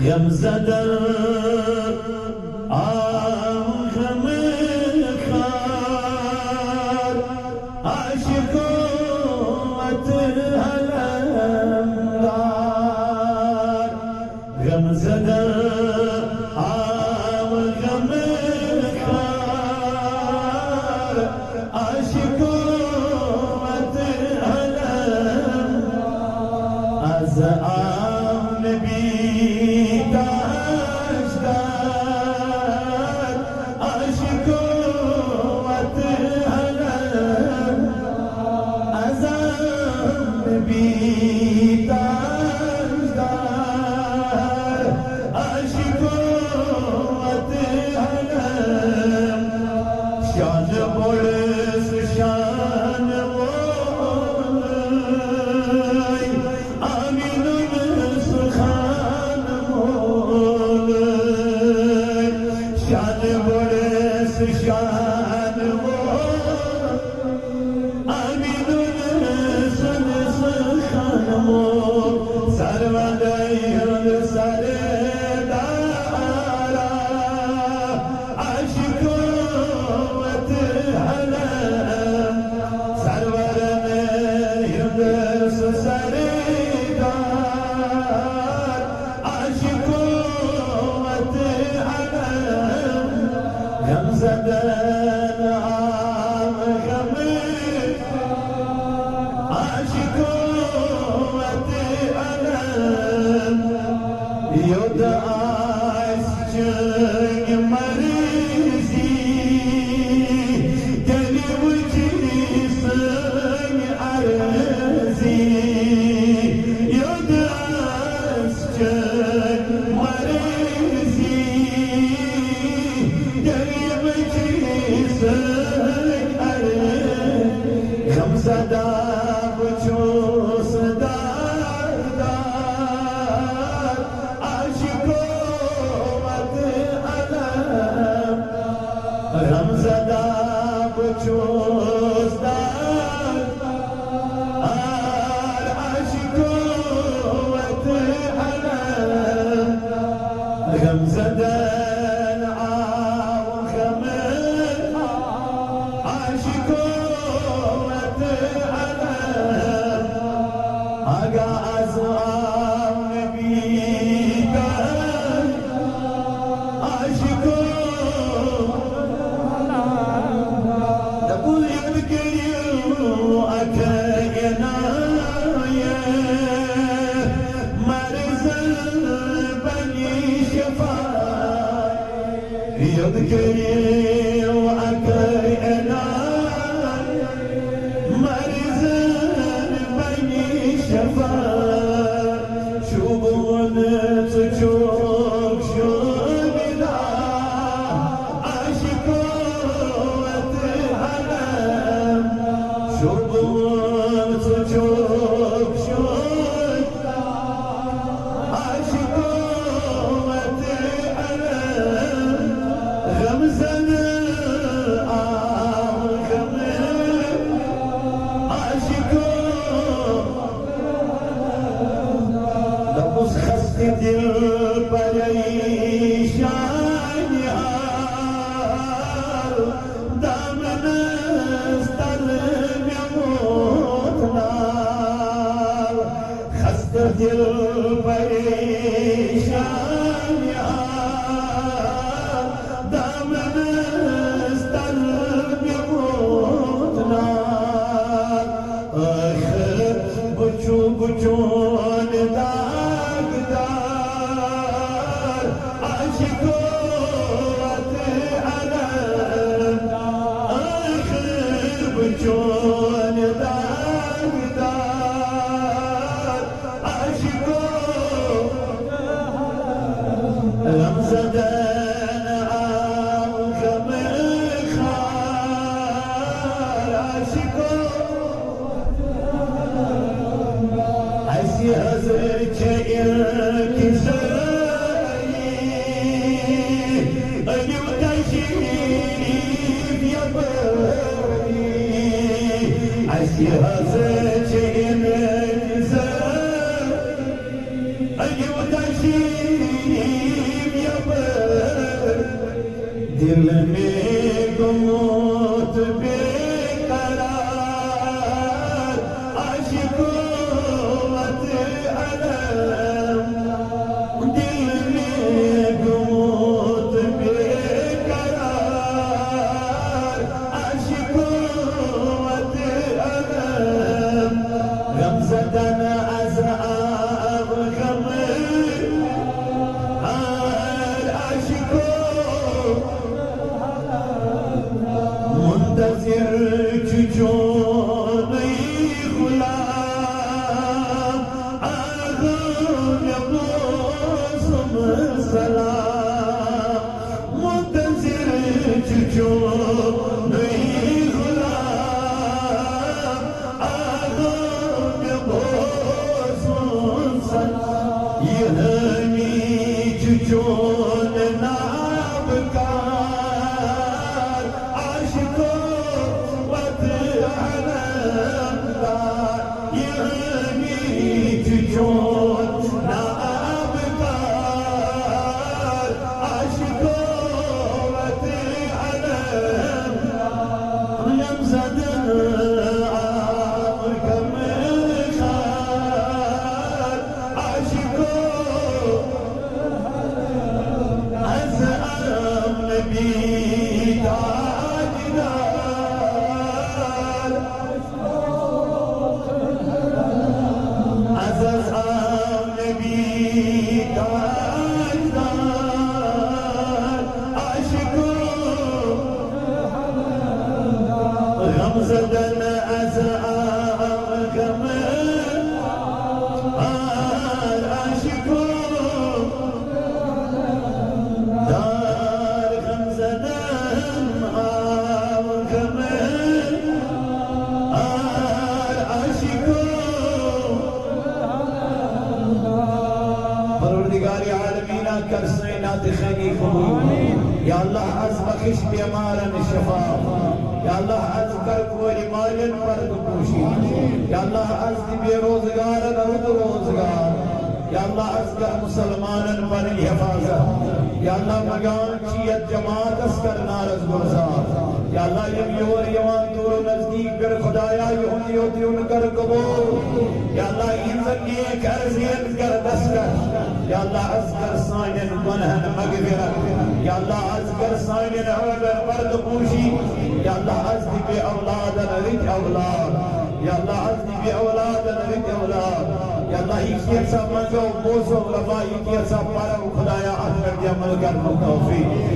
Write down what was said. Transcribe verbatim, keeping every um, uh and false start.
غم زدہ عام غم خار، عاشقوں ات علمدار۔ غم زدہ عام غم خار، عاشقوں ات علم۔ از عام نبی تاجدار، عاشقوں ات علم۔ از عام نبی تاجدار، عاشقوں ات علم۔ شان بوڑس شان وول، آمینن سخان وول۔ شان بوڑس شان وول، آمینن سن سخان وول۔ سرور ہند سردار، عاشقوں ات علم۔ سرورن ہند سردار، عاشقوں ات علم۔ غم زدن عام غم، عاشقوں ات علم۔ یوت آسہِ چٲنۍ مرضی، تیٚلہِ وٕچھی سٲنۍ عرضی۔ یوت آسہِ چٲنۍ مرضی، تیٚلہِ وٕچھی سٲنۍ عرضی۔ غم زدہ بہٕ چھُس داغدار، عاشقوں ات علم۔ غم زدہ بہٕ چھُس داغدار، عاشقوں ات علم۔ غم زدن عام غم، عاشقوں ات علم۔ آگاہ از عام نبی تاج، عاشقوں۔ دپُن یوت کٔرِو اکھ عنایت، مرضن بنی شفا۔ یوت کٔرِو اکھ عنایت، مرضن بنی شفا۔ شوٗبوُن ژٕ چھُکھ شوٗبِدار، عاشقوں ات علم۔ شوٗبوُن ژٕ چھُکھ شوٗبِدار، عاشقوں ات علم۔ غم زدہ عام غم، عاشقوں۔ دوٚپُس خستہٕ دِل پریشان حال، دامنس تل مےٚ ووت نال۔ خستہٕ دِل پریشان حال، دامنس تل مےٚ ووت نال۔ ٲخر بہٕ چھُس، بہٕ چھُس چون داغدار، عاشقوں ات علم۔ ٲخر بہٕ چھُس چون داغدار، عاشقوں۔ غم زدن عام غم خار، عاشقوں۔ اسہِ حظ چھِ انتظاری، أنِو تشریٖف یپٲری۔ اسہِ حظ چھِ انتظار، أنِو تشریٖف دل میں گموت بے قرار، عاشقوں وت علم۔ دل میں گموت بے قرار، عاشقوں وت علم۔ غم زدن از آب غم، آر عاشقوں منتظر چو چونی غلام، آغا مے بوزم سلام۔ منتظر چو چونی غلام، آغا مے بوزم سلام۔ یہ حامی چو چون ناب کار، عاشقوں وت علمدار۔ یہ حامی چو چون ناب کار، عاشقوں وت علمدار۔ غم زدن آب غم خار، عاشقوں از آب نبی تاجدار۔ از، از آب نبی تاجدار، عاشقوں غم زدن از آب غم آر عاشقوں دار، غم زدن آب غم آر عاشقوں۔ پروردگار عالمین کر سٲنۍ نعت خوانی قبول۔ یا اللہ از بخش بیمارن شفا۔ یا اللہ از کر کورِ مالٮ۪ن پردٕ پوشی۔ یا اللہ از دِ بے روزگارن رُت روزگار۔ یا اللہ از کر مسلمانن پنٕنۍ حفاظت۔ یا اللہ مگان چیت جماعتس کر نارس گلزار۔ یا اللہ یم یور یوان دور و نزدیک کر خدایا یہند یوت یُن کر قبول۔ یا اللہ یہنزن نیک عرضین کر دستخط۔ یا اللہ از کر سانین گنہن مغفرت۔ یا اللہ از کر سانین عیبن پردٕ پوشی۔ یا اللہ از دِ بے اولادن رٕتۍ اولاد۔ یا اللہ از دِ بے اولادن رٕتۍ اولاد۔ یا اللہ یہ کینژھا منگو بوزو ربا، یہ کینژھا پرو خدایا اتھ پٮ۪ٹھ دِ عمل کرنُک توفیق۔